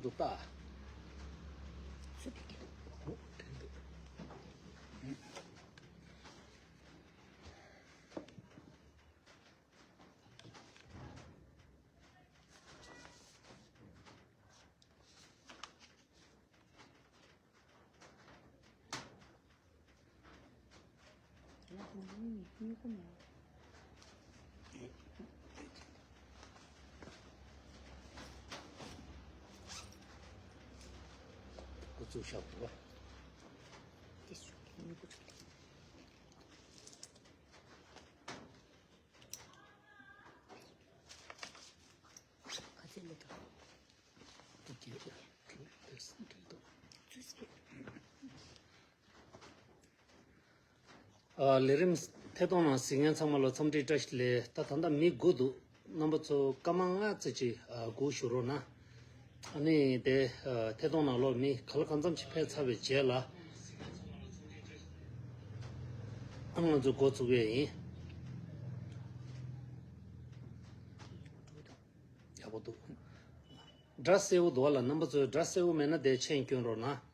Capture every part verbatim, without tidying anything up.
འདུག་ད། ཁོ་ཚོ་ཤག་པོ། ཨ། ལས་རིམ་ཐད་གཏོང་ནང་གཟིགས་མཁན་ཚང་མ་ལ་འཚམས་འདྲི་བཀྲ་ཤིས་བདེ་ལེགས། ད་ད་ལྟ་མི་དགུ་འདུག་རྣམ་པ་ཚོ་སྐར་མ་ལྔ་ཙམ་ཅིག་ཨ། སྒུག་བཞུགས་རོགས་གནང་། ཨ་ནི་དེ་ཨ། ཐད་གཏོང་ནང་ལོགས་མི་ག་ལ་གང་འཚམ་ཅིག་ཕེབས་ཚར་བའི་རྗེས་ལ། ཨ། ང་ཚོ་འགོ་བཙུགས་ཡས་ཡིན། ཡག་པོ་འདུག་སྒྲ་གསལ་པོ་འདུག་བ་ལ། རྣམ་པ་ཚོས་སྒྲ་གསལ་པོ་མེད་ན་དེ་མཆན་སྐྱོན་རོགས་གནང་།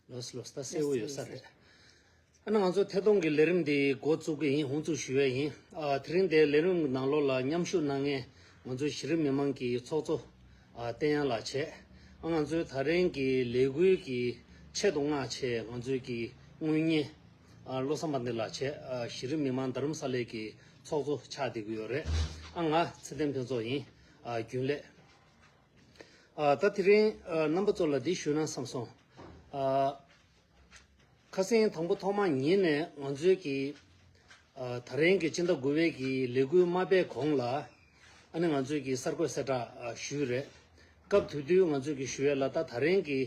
ལོས་ལོས་ད་གསལ་པོ་ཡོད་ས་རེད། ཨ་ནི་ང་ཚོ་ཐད་གཏོང་གི་ལས་རིམ་འདི་འགོ་བཙུགས་ཀྱི་ཡིན། དབུ་འཛུགས་ཞུ་ཡས་ཡིན། ཨ། དེ་རིང་འདིའི་ལས་རིམ་གྱི་ནང་ལོགས་ལ་མཉམ་ཞུགས་གནང་མཁན་ང་ཚོའི་གཞི་རིམ་མི་མང་གི་ཚོགས་གཙོ་ཨ། བསྟན་དབྱངས་ལགས་བྱས། ཨ། ང་ཚོའི་ད་རིང་གི་ལས་འགུལ་གྱི་ཆེད་དུ་མངགས་བྱས་ང་ཚོའི་གི་དངུལ་གཉེར་ཨ། བློ་བཟང་དཔལ་ལྡན་ལགས་བྱས། ཨ། གཞི་རིམ་མི་མང་རྡ་རམ་ས་ལའི་གི་ཚོགས་གཙོ་ཆགས་བསྡད་ཀྱི་ཡོད་རེད། ཨ། ང་ཚེ་བརྟན་ཕུན་ཚོགས་ཡིན། ཨ། རྒྱུན་ལས། ཨ། ད་དེ་རིང་ཨ། རྣམ་པ་ཚོ་ལ་འདི་ཞུས་ན་བསམ་སོང་། ཨ། ཁ་སང་དང་པོ་ཐོག་མ་ཉིད་ནས་ང་ཚོའི་གི་ཨ། ད་རིང་གི་སྤྱི་ཟླ་དགུ་པའི་གི་ལས་འགུལ་མ་སྤེལ་གོང་ལ། ཨ་ནི་ང་ཚོའི་གི་གསར་འགོད་གསལ་བསྒྲགས་ཨ། ཞུས་རེད། སྐབས་དེ་དུས་ང་ཚོའི་གི་ཞུ་ཡས་ལ། ད་ད་རིང་གི་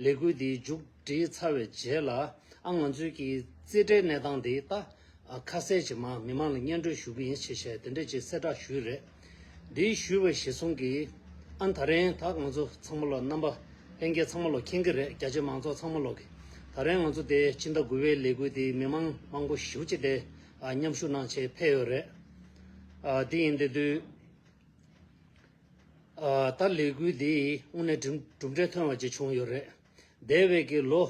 ལས་འགུལ་འདི་མཇུག་སྒྲིལ་ཚར་བའི་རྗེས་ལ། ཨ། ང་ཚོའི་གི་རྩིས་ཁྲའི་གནས་སྟངས་འདི་ད། ཨ། ཁ་གསལ་ཅིག་མ་མི་མང་ལ་སྙན་སྒྲོན་ཞུ་གི་ཡིན་ཞེས་བཤད། དེ་འདྲ་ཅིག་གསལ་བསྒྲགས་ཞུས་རེད། འདི་ཞུས་པ་གཞིར་བཟུང་གིས། ཨ། ད་རིང་ད་ང་ཚོ་ཚང་མ་ལོ། རྣམ་པ་ལྷན་རྒྱས་ཚང་མ་ལོ་མཁྱེན་གྱི་རེད། རྒྱ་ཆེ་མང་ཚོགས་ཚང་མ་ལོ་གི། ད་རིང་ང་ཚོ་དེ་སྤྱི་ཟླ་དགུ་པའི་ལས་འགུལ་དེ་མི་མང་མང་པོ་ཞེ་པོ་ཅིག་དེ། ཨ། མཉམ་ཞུགས་གནང་བྱས་ཕེབས་ཡོད་རེད། ཨ། དེ་ཡིན་དེ་དུས། ཨ། ད་ལས་འགུལ་འདི་དངོས་གནས་གྲུབ་གྲུབ་འབྲས་ཐོན་པ་ཅིག་བྱུང་ཡོད་རེད། འདས་པའི་གི་ལོ་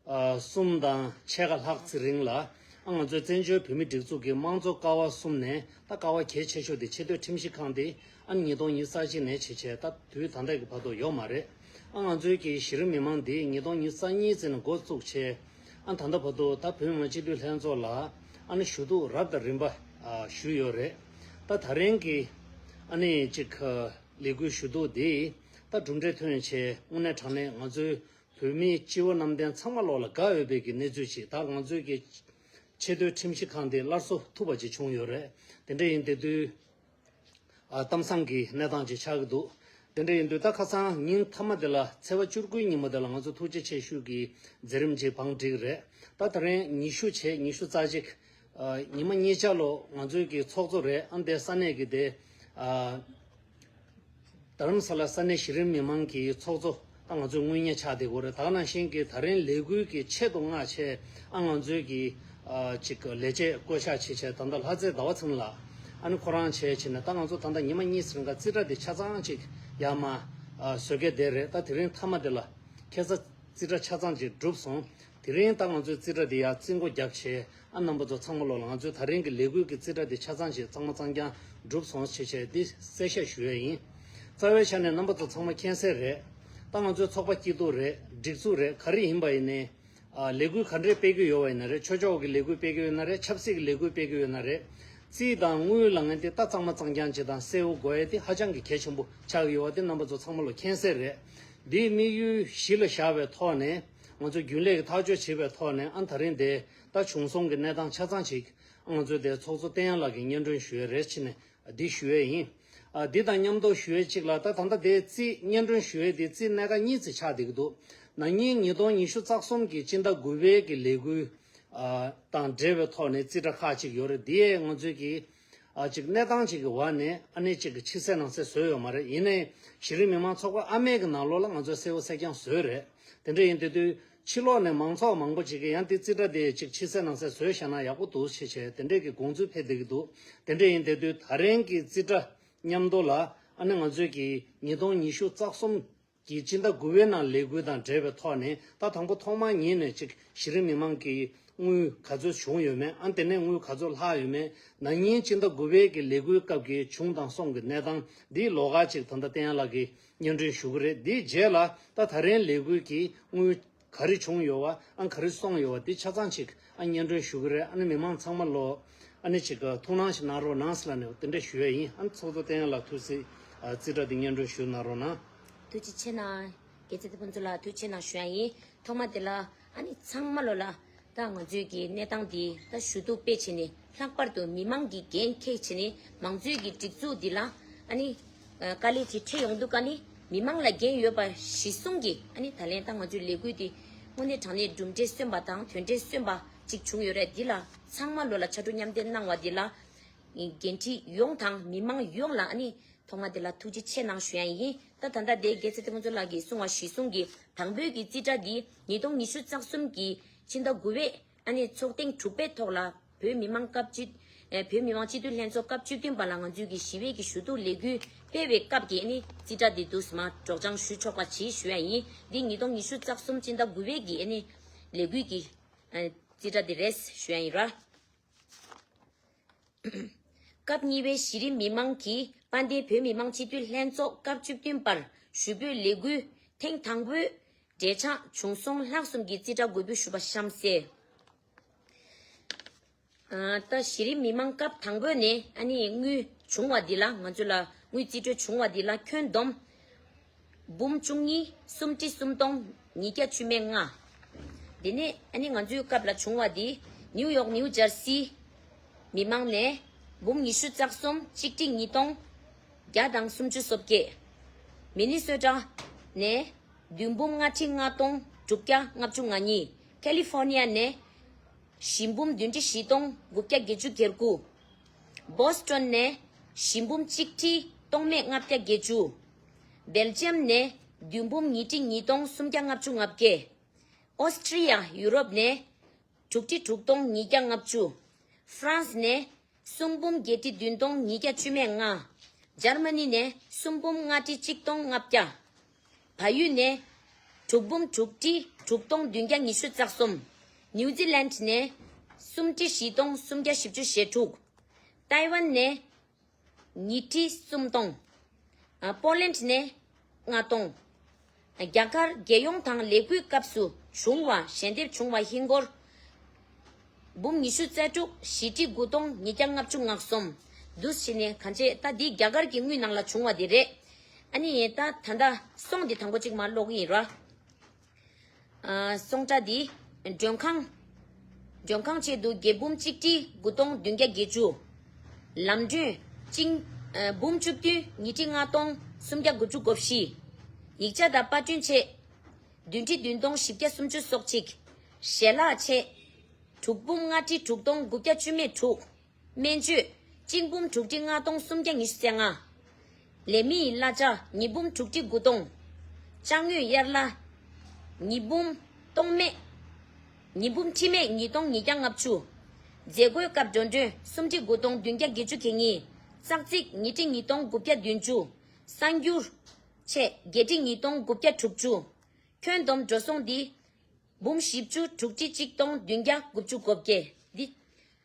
ཨ། གསུམ་དང་ཕྱེད་ཀ་ལྷག་ཙམ་རིང་ལ། ཨ། ང་ཚོའི་བཙན་བྱོལ་བོད་མིའི་སྒྲིག་འཛུགས་ཀྱི་དམངས་གཙོ་ཀ་བ་གསུམ་ནས། ད་ཀ་བ་གལ་ཆེ་ཤོས་དེ་ཆེས་མཐོའི་ཁྲིམས་ཞིབ་ཁང་དེ། ཨ། ཉིས་སྟོང་ཉི་ཤུ་རྩ་གཅིག་ནས་བྱས་བྱས་ད་དུས་ད་ལྟ་གི་བར་དུ་ཡོད་མ་རེད། ཨ། ང་ཚོའི་གི་གཞི་རིམ་མི་མང་འདི་ཉིས་སྟོང་ཉི་ཤུ་རྩ་གཉིས་ཙམ་ནས་འགོ་བཙུགས་བྱས། ཨ། ད་ལྟ་བར་དུ་ད་བོད་མི་མང་སྤྱི་འཐུས་ལྷན་ཚོགས་ལ། ཨ་ནི་ཞུ་གཏུག་རབ་དང་རིམ་པ་ཨ། ཞུས་ཡོད་རེད། ད་ད་རིང་གི་ཨ་ནི་ཅིག་ལས་འགུལ་ཞུ་གཏུག་འདི་ད་གྲུབ་འབྲས་ཐོན་བྱས། དངོས་གནས་དྲང་གནས་ང་ཚོའི་བོད་མིའི་སྤྱི་བོ་གནམ་བསྟན་ཚང་མ་ལོག་ལ་དགའ་འོས་པའི་གི་གནས་ཚུལ་ཅིག། ད་ང་ཚོའི་གི་ཆེས་མཐོའི་ཁྲིམས་ཞིབ་ཁང་དེ་སླར་གསོ་ཐུབ་པ་ཅིག་བྱུང་ཡོད་རེད། དེ་འདྲ་ཡིན་དེ་དུས། ཨ། གཏམ་བཟང་གི་གནས་སྟངས་ཅིག་ཆགས་ཀྱི་འདུག། དེ་འདྲ་ཡིན་དུས་ད་ཁ་སང་ཉིན་མཐའ་མ་དེ་ལ། ཚེས་པ་བཅུ་དགུའི་ཉིན་མོ་དེ་ལ་ང་ཚོ་ཐུགས་རྗེ་ཆེ་ཞུ་གི་མཛད་རིམ་ཅིག་བང་བསྒྲིགས་རེད། ད་ད་རིང་ཉི་ཤུ་བྱས། ཉི་ཤུ་རྩ་གཅིག། ཨ། ཉི་མ་གཉིས་ཆ་ལོ་ང་ཚོའི་གི་ཚོགས་གཙོ་རེད། ཨ། འདི་ས་གནས་ཀྱི་དེ། ཨ། རྡ་རམ་ས་ལ་ས་གནས་གཞི་རིམ་མི་མང་གི་ཚོགས་གཙོ་ད་ང་ཚོའི་དངུལ་གཉེར་ཆགས་བསྡད་ཡོད་རེད། ད་ག་ནང་བཞིན་གྱི་ད་རིང་ལས་འགུལ་གྱི་ཆེད་དུ་མངགས་བྱས། ཨ། ང་ཚོའི་གི། ཨ། ཅིག་ལས་བྱེད་བསྐོ་གཞག་བྱས་བྱས། ད་ལྟ་ལྷ་རྩེ་ཟླ་བ་ཚེ་རིང་ལགས། ཨ་ནི་ཁོ་རང་བྱས་བྱས་ནས། ད་ང་ཚོ་ད་ལྟ་ཉི་མ་གཉིས་ཙམ་ག་རྩིས་ཁྲ་དེ་ཆ་ཚང་ཅིག་ཡར་མར། ཨ། བཟོ་གི་བསྡད་རེད། ད་དེ་རིང་མཐའ་མ་དེ་ལ་ཁ་སང་རྩིས་ཁྲ་ཆ་ཚང་ཅིག་གྲུབ་སོང་། དེ་རིང་ད་ང་ཚོའི་རྩིས་ཁྲ་དེ་ཡར་རྩིས་འགོ་བརྒྱབ་བྱས། ཨ། རྣམ་པ་ཚོ་ཚང་མ་ལོག་ལ་ང་ཚོའི་ད་རིང་གི་ལས་འགུལ་གྱི་རྩིས་ཁྲ་དེ་ཆ་ཚང་ཞིག་གཙང་མ་གཙང་རྐྱང་གྲུབ་སོང་ཞེས་བྱས་འདི་གསལ་བཤད་ཞུ་ཡས་ཡིན། རྩ་བའི་ཆ་ནས་རྣམ་པ་ཚོ་ཚང་མ་མཁྱེན་གསལ་རེད། ད་ང་ཚོའི་ཚོགས་པ་སྐྱིད་སྡུག་རེད། སྒྲིག་འཛུགས་རེད། ག་རེ་ཡིན་པ་ཡིན་ནའི། ཨ། ལས་འགུལ་ག་འདྲས་སྤེལ་གྱི་ཡོད་པ་ཡིན་ན་རེད། ཆོས་ཕྱོགས་ཀྱི་ལས་འགུལ་སྤེལ་གྱི་ཡོད་ན་རེད། ཆབ་སྲིད་ཀྱི་ལས་འགུལ་སྤེལ་གྱི་ཡོད་ན་རེད། རྩིས་དང་དངུལ་ལབ་མཁན་དེ་ད་གཙང་མ་གཙང་རྐྱང་ཅིག་དང་གསལ་པོ་དགོས་ཡས་དེ་ཧ་ཅང་གི་གལ་ཆེན་པོ་ཆགས་ཀྱི་ཡོད་པ་དེ་རྣམ་པ་ཚོ་ཚང་མ་ལོ་མཁྱེན་གསལ་རེད། འདིའི་དམིགས་ཡུལ་གཞི་ལ་བཞག་པའི་ཐོག་ནས། ང་ཚོས་རྒྱུན་ལས་ཀྱི་ཐག་གཅོད་བྱས་པའི་ཐོག་ནས། ཨ། ད་རིང་དེ་ད་བྱུང་སོང་གི་གནས་སྟངས་ཆ་ཚང་ཅིག། ཨ། ང་ཚོས་དེ་ཚོགས་གཙོ་བསྟན་དབྱངས་ལགས་ཀྱིས་སྙན་སྒྲོན་ཞུ་ཡས་རེད་བྱས་ནས་འདི་ཞུ་ཡས་ཡིན། ཨ། འདི་དང་མཉམ་དུ་ཞུ་ཡས་གཅིག་ལ། ད་ད་ལྟ་དེ་རྩིས་སྙན་སྒྲོན་ཞུ་ཡས་དེ་རྩིས་གནད་འགག་གཉིས་ཙམ་ཆགས་བསྡད་ཀྱི་འདུག། ན་ནིང་ཉིས་སྟོང་ཉི་ཤུ་རྩ་གསུམ་གྱི་སྤྱི་ཟླ་དགུ་པའི་གི་ལས་འགུལ། ཨ། དང་འབྲེལ་བའི་ཐོག་ནས་རྩིས་ཁྲ་ཁག་ཅིག་ཡོད་རེད། དེ་ཡས་ང་ཚོས་ཀྱི། ཨ། ཅིག་གནས་སྟངས་ཅིག་གི་འོག་ནས། ཨ་ནི་ཅིག་གི་ཕྱི་གསལ་ནང་གསལ་བཟོས་ཡོད་མ་རེད། ཡིན་ནའི་གཞི་རིམ་མི་མང་ཚོགས་པ་ཨ་མའི་གི་ནང་ལོགས་ལ་ང་ཚོས་གསལ་པོ་གསལ་རྐྱང་བཟོས་རེད། དེ་འདྲ་ཡིན་དེ་དུས་ ཕྱི་ལོགས་ནས་མང་ཚོགས་མང་པོ་ཅིག་གིས་ཡང་དེ་རྩིས་ཁྲ་དེ་ཅིག་ཕྱི་གསལ་ནང་གསལ་བཟོས་བཞག་ན་ཡག་པོ་འདུག་ཅེས་བྱས་དེ་འདྲས་ཀྱི་དགོངས་ཚུལ་འཕེལ་བསྡད་ཀྱི་འདུག་དེ་འདྲས་ཡིན་བསྡད་དུས་ད་རིང་གི་རྩིས་ཁྲ་མཉམ་དུ་ལ་ཨ་ནི་ང་ཚོས་ཀྱི་ཉིས་སྟོང་ཉི་ཤུ་རྩ་གསུམ་གྱི་སྤྱི་ཟླ་དགུ་པའི་ནང་ལས་འགུལ་དང་འབྲེལ་བའི་ཐོག་ནས་ད་དང་པོ་ཐོག་མར་ཉིད་ནས་ཅིག་གཞི་རིམ་མི་མང་གི་དངུལ་ག་ཚོད་བྱུང་ཡོད་མེད། ཨ་དེ་ནས་དངུལ་ག་ཚོད་ལྷག་ཡོད་མེད། ན་ནིང་སྤྱི་ཟླ་དགུ་པའི་གི་ལས་འགུལ་སྐབས་ཀྱི་བྱུང་དང་སོང་གི་གནས་སྟངས་འདི་ལོགས་ཀ་ཅིག་ད་ལྟ་བསྟན་ཡག་ལགས་ཀྱིས་སྙན་སྒྲོན་ཞུ་གི་རེད། འདིའི་རྗེས་ལ་ད་ད་རིང་ལས་འགུལ་གྱི་དངུལ་ག་རེ་བྱུང་ཡོད་བ། ཨ་ག་རེ་སོང་ཡོད་བ། འདི་ཆ་ཚང་ཅིག་ཨ་སྙན་སྒྲོན་ཞུ་གི་རེད། ཨ་ནི་མི་མང་ཚང་མ་ལོ་ཨ་ནི་ཅིག་ཐུགས་སྣང་ཞིག་གནང་རོགས་གནང་ཟེར་ལབ་ནས་དེ་འདྲ་ཞུ་ཡ་ཡིན། ཨ་ནི་ཚོགས་གཙོ་བསྟན་ཡག་ལགས་ཐུགས་སྲས་རྩིས་ཁྲ་འདི་སྙན་སྒྲོན་ཞུ་གནང་རོགས་གནང་། ཐུགས་རྗེ་ཆེ་གནང་། རྒྱལ་སྲས་ཐེག་པ་མཚོ་ལགས་ཐུགས་རྗེ་ཆེ་གནང་ཞུ་ཡ་ཡིན། ཐོག་མ་དེ་ལ་ཨ་ནི་ཚང་མ་ལོ་ལ་ད་ང་ཚོའི་གི་གནས་སྟངས་འདི་ད་ཞུ་གཏུག་དཔེ་བྱས་ནས་ལྷག་པར་དུ་མི་མང་གི་འགན་འཁྱེར་བྱས་ནས་མང་གཙོའི་གི་སྒྲིག་འཛུགས་འདི་ལ་ཨ་ནི་དཀའ་ལས་དེ་འཕྲད་ཡོང་དུས་ཀ་ནི་མི་མང་ལ་འགན་ཡོད་པ་གཞི་བཟུང་གིས་ཨ་ནི་ད་ལན་ད་ང་ཚོའི་ལས་འགུལ་འདི་དངོས་གནས་དྲང་གནས་གྲུབ་འབྲས་སོན་པ་དང་དོན་འབྲས་སོན་པ་ཅིག་བྱུང་ཡོད་རེད། འདི་ལ་ཚང་མ་ལོ་ལ་ཕྱར་གྲུ་མཉམ་འདེགས་གནང་བ་འདི་ལ་འགན་འཁྲི་ཡོངས་དང་མི་མང་ཡོངས་ལ་ཨ་ནི་ཐོག་མ་དེ་ལ་ཐུགས་རྗེ་ཆེ་གནང་ཞུ་ཡ་ཡིན། ད་ད་ལྟ་དེ་རྒྱལ་སྲས་ཐེག་པ་མཚོ་ལགས་ཀྱིས་གསུངས་པ་གཞིར་བཟུང་གིས་དང་པོའི་གི་རྩིས་ཁྲ་འདི་ཉིས་སྟོང་ཉི་ཤུ་རྩ་གསུམ་གྱི་ཕྱི་ཟླ་དགུ་པའི་ཨ་ནི་ཚོགས་ཐེངས་དྲུག་པའི་ཐོག་ལ་བོད་མི་མང་སྐབས་བཅུ་ཨེ་བོད་མི་མང་སྤྱི་འཐུས་ལྷན་ཚོགས་སྐབས་བཅུ་བདུན་པ་ལ་ང་ཚོའི་གི་ཞི་བའི་གི་ཞུ་གཏུག་ལས་འགུལ་སྤེལ་བའི་སྐབས་ཀྱི་ཨ་ནི་རྩིས་ཁྲ་འདི་འདུག་སེ་མར་སྒྲོག་སྦྱང་ཞུ་ཆོག་པ་བྱེད་ཞུ་ཡ་ཡིན། འདི་ཉིས་སྟོང་ཉི་ཤུ་རྩ་གསུམ་ཕྱི་ཟླ་དགུ་པའི་གི་ཨ་ནི་ལས་འགུལ་གྱི་ཨ་རྩིས་ཁྲ་འདི་རེད་ཞུ་ཡ་ཡིན་ར། སྐབས་གཉིས་པའི་གཞི་རིམ་མི་མང་གིས་དཔལ་ལྡན་བོད་མི་མང་སྤྱི་འཐུས་ལྷན་ཚོགས་སྐབས་བཅུ་བདུན་པར་ཞུ་འབོད་ལས་འགུལ་ཐེངས་དང་པོའི་འབྲེལ་ཆགས་བྱུང་སོང་ལྷག་གསུམ་གྱི་རྩིས་ཁྲ་འགོད་འབུལ་ཞུ་བ་གཤམ་གསལ། ཨ་ད་གཞི་རིམ་མི་མང་སྐབས་དང་པོ་ནས་ཨ་ནི་དངུལ་བྱུང་བ་འདི་ལ་ང་ཚོ་ལ་དངུལ་རྩིས་སྤྲོད་བྱུང་བ་འདི་ལ་ཁྱོན་བསྡོམས་འབུམ་བཅུ་གཉིས་སུམ་ཁྲི་སུམ་སྟོང་ཉིས་བརྒྱ་བཅུ་མེད་ལྔ། དེ་ནས་ཨ་ནི་ང་ཚོའི་སྐབས་ལ་བྱུང་བ་འདི་ནིའུ་ཡོག་ནིའུ་ཇར་སི་མི་མང་ནས་འབུམ་ཉི་ཤུ་རྩ་གསུམ་གཅིག་ཁྲི་ཉིས་སྟོང་བརྒྱ་དང་སུམ་ཅུ་སོ་བརྒྱད། མི་ནི་སོ་ཊ་ནས་བདུན་འབུམ་ལྔ་ཁྲི་ལྔ་སྟོང་དྲུག་བརྒྱ་ལྔ་བཅུ་ང་གཉིས། ཁ་ལི་ཧྥོར་ནི་ཡ་ནས་བཞི་འབུམ་བདུན་ཁྲི་བཞི་སྟོང་དགུ་བརྒྱ་བརྒྱད་ཅུ་གྱ་དགུ། བོ་སི་ཊོན་ནས་བཞི་འབུམ་གཅིག་ཁྲི་སྟོང་མེད་ལྔ་བརྒྱ་བརྒྱད་ཅུ། སྦེལ་ཇམ་ནས་བདུན་འབུམ་ཉིས་ཁྲི་ཉིས་སྟོང་སུམ་བརྒྱ་ལྔ་བཅུ་ང་བརྒྱད། ཨོ་སི་ཊི་རི་ཡ་ཡུ་རོབ་ནས་དྲུག་ཁྲི་དྲུག་སྟོང་ཉིས་བརྒྱ་ལྔ་བཅུ། ཧྥ་རན་སི་ནས་སུམ་འབུམ་བརྒྱད་ཁྲི་བདུན་སྟོང་ཉིས་བརྒྱ་བཅུ་མེད་ལྔ། འཇར་མ་ནི་ནས་སུམ་འབུམ་ལྔ་ཁྲི་གཅིག་སྟོང་ལྔ་བརྒྱ། བལ་ཡུལ་ནས་དྲུག་འབུམ་དྲུག་ཁྲི་དྲུག་སྟོང་བདུན་བརྒྱ་ཉི་ཤུ་རྩ་གསུམ། ནིའུ་ཛི་ལན་ནས་སུམ་ཁྲི་བཞི་སྟོང་སུམ་བརྒྱ་བཞི་བཅུ་ཞེ་དྲུག། ཏའེ་ཝན་ནས་ཉིས་ཁྲི་སུམ་སྟོང་། ཨ་པོ་ལན་ནས་ལྔ་སྟོང་། རྒྱ་གར་རྒྱལ་ཡོངས་དང་ལས་འགུལ་སྐབས་སུ་བྱུང་བ་ཞལ་འདེབས་བྱུང་བ་ཧིན་སྒོར་འབུམ་ཉི་ཤུ་རྩ་དྲུག་བཞི་ཁྲི་དགུ་སྟོང་ཉིས་བརྒྱ་ལྔ་བཅུ་ང་གསུམ། འདུག་སེ་བྱས་ནས་གང་བྱས་ད་འདི་རྒྱ་གར་གྱི་དངུལ་ནང་ལ་བྱུང་བ་འདི་རེད། ཨ་ནི་ད་ད་ལྟ་སོང་འདི་དང་པོ་གཅིག་མར་ཀློག་གི་ཡིན་ར། ཨ་སོང་ཁྲ་འདི་མགྲོན་ཁང་། མགྲོན་ཁང་ཆེད་དུ་རྒྱལ་འབུམ་གཅིག་ཁྲི་དགུ་སྟོང་བདུན་བརྒྱ་བརྒྱད་ཅུ། ལམ་གྲོན་གཅིག་ཨ་འབུམ་བཅུ་བདུན་ཉིས་ཁྲི་ལྔ་སྟོང་སུམ་བརྒྱ་དགུ་བཅུ་གོ་བཞི། ཡིག་ཆ་དང་པར་སྐྲུན་ཆེད་བདུན་ཁྲི་བདུན་སྟོང་བཞི་བརྒྱ་སུམ་ཅུ་སོ་གཅིག། ཞལ་ལག་ཆེད་དྲུག་འབུམ་ལྔ་ཁྲི་དྲུག་སྟོང་དགུ་བརྒྱ་བཅུ་མེད་དྲུག། སྨན་བཅོས་གཅིག་འབུམ་དྲུག་ཁྲི་ལྔ་སྟོང་སུམ་བརྒྱ་ཉི་ཤུ་རྩ་ལྔ། ལས་མི་ཡི་གླ་ཆ་ཉིས་འབུམ་དྲུག་ཁྲི་དགུ་སྟོང་། ཅ་དངོས་གཡར་གླ་ཉིས་འབུམ་སྟོང་མེད། ཉིས་འབུམ་ཁྲི་མེད་ཉིས་སྟོང་ཉིས་བརྒྱ་ལྔ་བཅུ། མཛད་སྒོའི་སྐབས་འགྲོ་གྲོན་སུམ་ཁྲི་དགུ་སྟོང་བདུན་བརྒྱ་བརྒྱད་ཅུ་གྱ་གཉིས། ཙག་ཙིག་ཉིས་ཁྲི་ཉིས་སྟོང་དགུ་བརྒྱ་བདུན་ཅུ། གསར་འགྱུར་ཆེད་བརྒྱད་ཁྲི་ཉིས་སྟོང་དགུ་བརྒྱ་དྲུག་ཅུ། ཁྱོན་བསྡོམས་འགྲོ་སོང་འདི་འབུམ་བཞི་བཅུ་དྲུག་ཁྲི་གཅིག་སྟོང་བདུན་བརྒྱ་དགུ་བཅུ་གོ་བརྒྱད། འདི་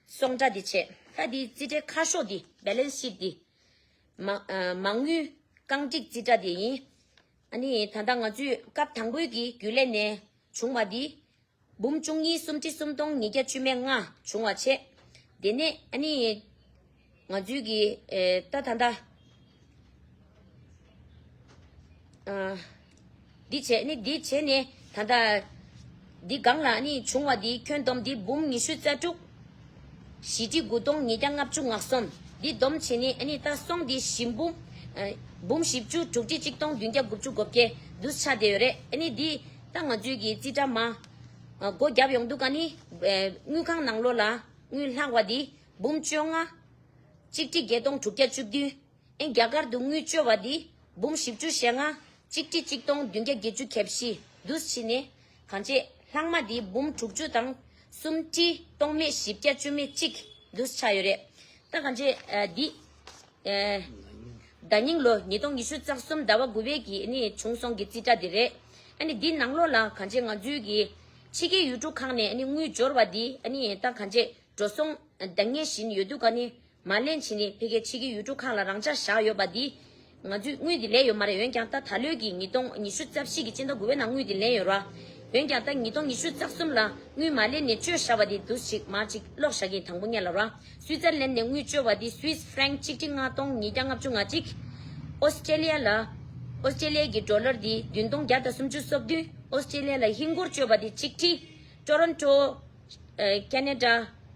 སོང་ཁྲ་འདི་བྱས། ད་འདི་རྩིས་ཁྲའི་ཁ་ཤོག་འདི་བེ་ལན་སི་ཤིཊ་འདི་མ་ཨ་མ་དངུལ་རྐང་སྒྲིག་རྩིས་ཁྲ་འདི་ཡིན། ཨ་ནི་ད་ལྟ་ང་ཚོས་སྐབས་དང་པོའི་གི་རྒྱུན་ལས་ནས་བྱུང་བ་འདི་འབུམ་བཅུ་གཉིས་སུམ་ཁྲི་སུམ་སྟོང་ཉིས་བརྒྱ་བཅུ་མེད་ལྔ་བྱུང་བ་བྱས། དེ་ནས་ཨ་ནི་ང་ཚོའི་གི་ཨེ་ད་ད་ལྟ་ཨ་འདི་བྱས་ནས་འདི་བྱས་ནས་ད་ལྟ་འདི་སྒང་ལ་ཨ་ནི་བྱུང་བ་འདི་ཁྱོན་བསྡོམས་འདི་འབུམ་ཉི་ཤུ་རྩ་དྲུག་བཞི་ཁྲི་དགུ་སྟོང་ཉིས་བརྒྱ་ལྔ་བཅུ་ང་གསུམ། འདི་བསྡོམས་བྱས་ནས་ཨ་ནི་ད་སོང་འདི་བཞི་འབུམ་ཨ་འབུམ་བཞི་བཅུ་དྲུག་ཁྲི་གཅིག་སྟོང་བདུན་བརྒྱ་དགུ་བཅུ་གོ་བརྒྱད་འདུག་ཆགས་བསྡད་ཡོད་རེད། ཨ་ནི་འདི་ད་ང་ཚོའི་གི་རྩིས་ཁྲ་མ་ཨ་སྒོ་བརྒྱབ་ཡོང་དུས་ཀ་ནི་ཨ་དངུལ་ཁང་ནང་ལོགས་ལ་དངུལ་ལྷག་པ་འདི་འབུམ་བཅོ་ལྔ་གཅིག་ཁྲི་བརྒྱད་སྟོང་དྲུག་བརྒྱ་བཅུ་བདུན། ཨེ་རྒྱ་གར་དུ་དངུལ་བཅོལ་བ་འདི་འབུམ་བཞི་བཅུ་ཞེ་ལྔ་གཅིག་ཁྲི་གཅིག་སྟོང་བདུན་བརྒྱ་བརྒྱད་ཅུ་གྱ་བཞི་འདུག་ཕྱིན་ནས་གང་ཅི་ ལྷག་མ་འདི་འབུམ་དྲུག་ཅུ་དང་སུམ་ཁྲི་སྟོང་མེད་བཞི་བརྒྱ་བཅུ་མེད་གཅིག་འདུས་ཆགས་ཡོད་རེད། ད་གང་ཅི་ཨ་འདི་ཨ་ཟླ་ཉིང་ལོ་ཉིས་སྟོང་ཉི་ཤུ་རྩ་གསུམ་ཟླ་བ་དགུ་པའི་གི་ཨ་ནི་བྱུང་སོང་གི་རྩིས་ཁྲ་འདི་རེད། ཨ་ནི་འདི་ནང་ལོགས་ལ་གང་ཅི་ང་ཚོའི་གི་ཕྱི་རྒྱལ་ཡུལ་གྲུ་ཁག་ནས་ཨ་ནི་དངུལ་འབྱོར་བ་འདི་ཨ་ནི་ད་གང་ཅི་འགྲོ་སོང་འདང་ངེས་བཞིན་ཡོད་དུས་ཀ་ནི། མ་ལེན་བྱས་ནས་ཕ་གིའི་ཕྱི་རྒྱལ་ཡུལ་གྲུ་ཁག་ལ་རང་འཇགས་བཞག་ཡོད་པ་འདི། ང་ཚོས་དངུལ་འདི་ལེན་ཡོད་མ་རེད། འོན་ཀྱང་ད་ད་ལོའི་གི་ཉིས་སྟོང་ཉི་ཤུ་རྩ་བཞི་གི་སྤྱི་ཟླ་དགུ་པའི་ནང་དངུལ་འདི་ལེན་ཡོད་ར། འོན་ཀྱང་ད་ཉིས་སྟོང་ཉི་ཤུ་རྩ་གསུམ་ལ་དངུལ་མ་ལེན་ནས་བཅོལ་བཞག་པ་འདི་འདུག་ཞིག་མ་ཅིག་ཀློག་བཞག་གིན་དང་པོ་ཉལ་ལ་ར། སུའི་ཙར་ལན་ནས་དངུལ་བཅོལ་བ་འདི་སུའིས་ཧྥ་རེང་གཅིག་ཁྲི་ལྔ་སྟོང་ཉིས་བརྒྱ་ལྔ་བཅུ་ང་གཅིག་ཨོ་སི་ཀྲེ་ལི་ཡ་ལ། ཨོ་སི་ཀྲེ་ལི་ཡ་གི་ཌོ་ལར་འདི་བདུན་སྟོང་བརྒྱ་དང་སུམ་ཅུ་སོ་བདུན། ཨོ་སི་ཀྲེ་ལི་ཡ་ལ་ཧིན་སྒོར་བཅོལ་བ་འདི་གཅིག་ཁྲི། ཊོ་རོན་ཊོ། ཨ་ཁེ་ན་ཌ།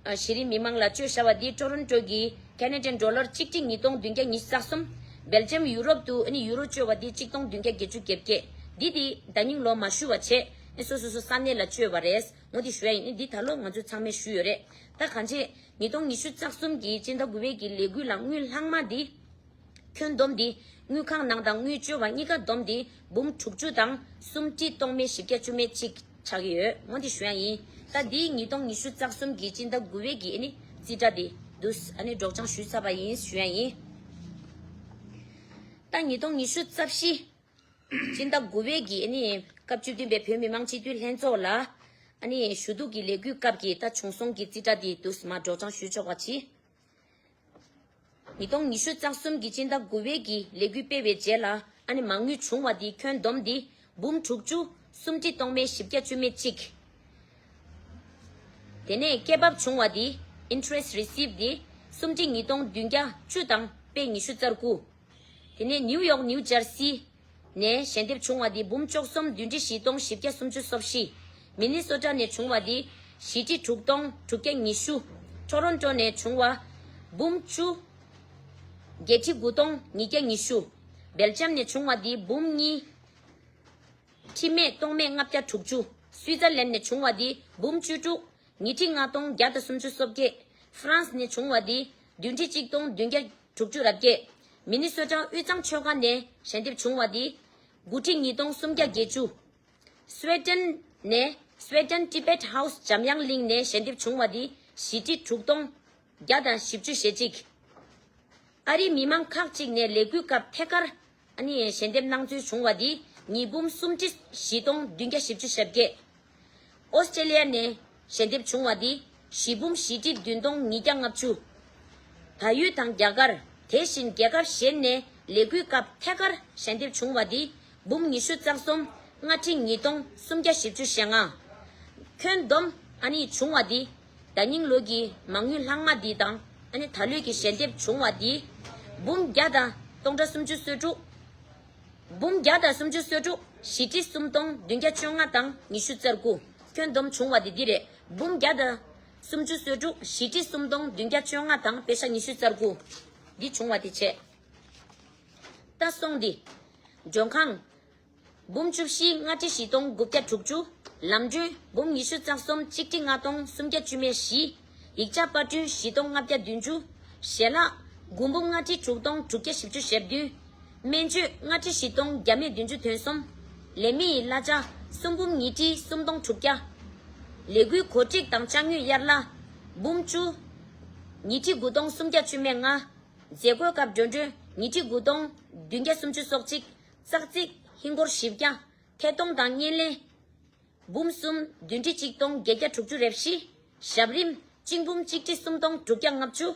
ཨ་གཞི་རིམ་མི་མང་ལ་བཅོལ་བཞག་པ་འདི་ཊོ་རོན་ཊོ་གི་ཁེ་ན་ཌན་ཌོ་ལར་གཅིག་ཁྲི་ཉིས་སྟོང་བདུན་བརྒྱ་ཉི་ཤུ་རྩ་གསུམ། སྦེལ་ཇམ་ཡུ་རོབ་ཏུ་ཨ་ནི་ཡུ་རོ་བཅོལ་བ་འདི་གཅིག་སྟོང་བདུན་བརྒྱ་བརྒྱད་ཅུ་གྱ་བརྒྱད། འདི་དེ་ཟླ་ཉིང་ལོ་མ་ཞུ་བ་བྱས་ཨ་སོ་སོ་སོ་ས་གནས་ལ་བཅོལ་བ་རེད། ངོ་འདི་ཞུ་ཡ་ཡིན། འདི་ད་ལོ་ང་ཚོ་ཚང་མས་ཞུས་ཡོད་རེད། ད་གང་ཅི་ཉིས་སྟོང་ཉི་ཤུ་རྩ་གསུམ་གི་སྤྱི་ཟླ་དགུ་པའི་གི་ལས་འགུལ་ལ་དངུལ་ལྷག་མ་འདི། ཁྱོན་བསྡོམས་འདི་དངུལ་ཁང་ནང་དང་དངུལ་བཅོལ་བ་གཉིས་ཀ་བསྡོམས་འདི་འབུམ་དྲུག་ཅུ་དང་སུམ་ཁྲི་སྟོང་མེད་བཞི་བརྒྱ་བཅུ་མེད་གཅིག་ཆགས་ཀྱི་ཡོད། འོ་འདི་ཞུ་ཡ་ཡིན། ད་འདི་ཉིས་སྟོང་ཉི་ཤུ་རྩ་གསུམ་གི་སྤྱི་ཟླ་དགུ་པའི་གི་ཨ་ནི་རྩིས་ཁྲ་འདི་འདུག་ཨ་ནི་སྒྲོག་སྦྱང་ཞུས་ཚར་བ་ཡིན་ཞུ་ཡ་ཡིན། ད་ཉིས་སྟོང་ཉི་ཤུ་རྩ་བཞི་སྤྱི་ཟླ་དགུ་པའི་གི་ཨ་ནི་སྐབས་བཅུ་བདུན་པའི་བོད་མི་མང་སྤྱི་འཐུས་ལྷན་ཚོགས་ལ་ཨ་ནི་ཞུ་གཏུག་གི་ལས་འགུལ་སྐབས་ཀྱི་ད་བྱུང་སོང་གི་རྩིས་ཁྲ་འདི་འདུག་མ་སྒྲོག་སྦྱང་ཞུས་ཆོག་པ་གྱིས། ཉིས་སྟོང་ཉི་ཤུ་རྩ་གསུམ་གྱི་སྤྱི་ཟླ་དགུ་པའི་གི་ལས་འགུལ་སྤེལ་བའི་རྗེས་ལ་ཨ་ནི་མ་དངུལ་བྱུང་བ་འདི་ཁྱོན་བསྡོམས་འདི་འབུམ་དྲུག་ཅུ་སུམ་ཁྲི་སྟོང་མེད་བཞི་བརྒྱ་བཅུ་མེད་གཅིག་དེ་ནས་སྐྱེད་འབབ་བྱུང་བ་འདི་interest received འདི་སུམ་ཁྲི་ཉིས་སྟོང་བདུན་བརྒྱ་བཅུ་དང་པད་ཉི་ཤུ་རྩ་དགུ། དེ་ནས་ནིའུ་ཡོག་ནིའུ་ཇར་སི། ནས་ཞལ་འདེབས་བྱུང་བ་འདི་འབུམ་བཅུ་གསུམ་བདུན་ཁྲི་བཞི་སྟོང་བཞི་བརྒྱ་སུམ་ཅུ་སོ་བཞི། མི་ནི་སོ་ཊ་ནས་བྱུང་བ་འདི་བཞི་ཁྲི་དྲུག་སྟོང་དྲུག་བརྒྱ་ཉི་ཤུ། ཊོ་རོན་ཊོ་ནས་བྱུང་བ་འབུམ་བཅུ་བརྒྱད་ཁྲི་དགུ་སྟོང་ཉིས་བརྒྱ་ཉི་ཤུ། སྦེལ་ཇམ་ནས་བྱུང་བ་འདི་འབུམ་གཉིས་ཁྲི་མེད་སྟོང་མེད་ལྔ་བརྒྱ་དྲུག་ཅུ། སུའི་ཙར་ལན་ནས་བྱུང་བ་འདི་འབུམ་བཅུ་དྲུག་ཉིས་ཁྲི་ལྔ་སྟོང་བརྒྱ་དང་སུམ་ཅུ་སོ་བརྒྱད། ཧྥ་རན་སི་ནས་བྱུང་བ་འདི་བདུན་ཁྲི་གཅིག་སྟོང་བདུན་བརྒྱ་དྲུག་ཅུ་རེ་བརྒྱད། མི་ནི་སོ་ཊ་དབུས་གཙང་ཆོལ་ཁ་ནས་ཞལ་འདེབས་བྱུང་བ་འདི་དགུ་ཁྲི་ཉིས་སྟོང་སུམ་བརྒྱ་བརྒྱད་ཅུ། སུའེ་ཏན་ནས་སུའེ་ཏན་ཊི་བེ་ཊི་ཧའུ་སི་འཇམ་དབྱངས་གླིང་ནས་ཞལ་འདེབས་བྱུང་བ་འདི་བཞི་ཁྲི་དྲུག་སྟོང་བརྒྱ་དང་བཞི་བཅུ་ཞེ་གཅིག། ཨ་རིའི་མི་མང་ཁག་ཅིག་ནས་ལས་འགུལ་སྐབས་ཐད་ཀར་ཨ་ནི་ཞལ་འདེབས་གནང་ཚུལ་བྱུང་བ་འདི་ཉིས་འབུམ་སུམ་ཁྲི་བཞི་སྟོང་བདུན་བརྒྱ་བཞི་བཅུ་ཞེ་བརྒྱད། ཨོ་སི་ཀྲེ་ལི་ཡ་ནས་ཞལ་འདེབས་བྱུང་བ་འདི་བཞི་འབུམ་བཞི་ཁྲི་བདུན་སྟོང་ཉིས་བརྒྱ་ལྔ་བཅུ། བལ་ཡུལ་དང་རྒྱ་གར། དེ་བཞིན་རྒྱལ་ཁབ་གཞན་ནས་ལས་འགུལ་སྐབས་ཐད་ཀར་ཞལ་འདེབས་བྱུང་བ་འདི་འབུམ་ཉི་ཤུ་རྩ་གསུམ་ལྔ་ཁྲི་ཉིས་སྟོང་སུམ་བརྒྱ་བཞི་བཅུ་ཞེ་ལྔ། ཁྱོན་བསྡོམས་ཨ་ནི་བྱུང་བ་འདི་ཟླ་ཉིང་ལོ་གི་མ་དངུལ་ལྷག་མ་འདི་དང་ཨ་ནི་ད་ལོའི་གི་ཞལ་འདེབས་བྱུང་བ་འདི་འབུམ་བརྒྱ་དང་སྟོང་ཕྲག་སུམ་ཅུ་སོ་དྲུག་འབུམ་བརྒྱ་དང་སུམ་ཅུ་སོ་དྲུག་བཞི་ཁྲི་སུམ་སྟོང་བདུན་བརྒྱ་བཅོ་ལྔ་དང་ཉི་ཤུ་རྩ་དགུ། ཁྱོན་བསྡོམས་བྱུང་བ་འདི་འདི་རེད། འབུམ་བརྒྱ་དང་སུམ་ཅུ་སོ་དྲུག་བཞི་ཁྲི་སུམ་སྟོང་བདུན་བརྒྱ་བཅོ་ལྔ་དང་པེ་ཤ་ཉི་ཤུ་རྩ་དགུ། འདི་བྱུང་བ་དེ་བྱས། ད་སོང་འདི། མགྲོན་ཁང་། འབུམ་བཅུ་བཞི་ལྔ་ཁྲི་བཞི་སྟོང་དགུ་བརྒྱ་དྲུག་ཅུ། ལམ་གྲོན་འབུམ་ཉི་ཤུ་རྩ་གསུམ་གཅིག་ཁྲི་ལྔ་སྟོང་སུམ་བརྒྱ་བཅུ་མེད་བཞི། ཡིག་ཆ་པར་སྐྲུན་བཞི་སྟོང་ལྔ་བརྒྱ་བདུན་ཅུ། ཞལ་ལག་དགུ་འབུམ་ལྔ་ཁྲི་དྲུག་སྟོང་དྲུག་བརྒྱ་བཞི་བཅུ་ཞེ་བདུན། སྨན་བཅོས་ལྔ་ཁྲི་བཞི་སྟོང་བརྒྱ་མེད་བདུན་ཅུ་དོན་གསུམ། ལས་མི་ཡི་གླ་ཆ་གསུམ་འབུམ་ཉིས་ཁྲི་གསུམ་སྟོང་དྲུག་བརྒྱ། ལས་འགུལ་གོ་སྒྲིག་དང་ཅ་དངོས་གཡར་གླ་འབུམ་བཅུ། ཉིས་ཁྲི་དགུ་སྟོང་སུམ་བརྒྱ་བཅུ་མེད་ལྔ། མཛད་སྒོའི་སྐབས་འགྲོ་གྲོན་ཉིས་ཁྲི་དགུ་སྟོང་བདུན་བརྒྱ་སུམ་ཅུ་སོ་གཅིག། ཙག་ཙིག་ཧིན་སྒོར་བཞི་བརྒྱ། ཐད་གཏོང་དང་བརྙན་ལེན། འབུམ་གསུམ་བདུན་ཁྲི་གཅིག་སྟོང་བརྒྱད་བརྒྱ་དྲུག་ཅུ་རེ་བཞི། ཞབས་རིམ་གཅིག་འབུམ་གཅིག་ཁྲི་གསུམ་སྟོང་དྲུག་བརྒྱ་ལྔ་བཅུ།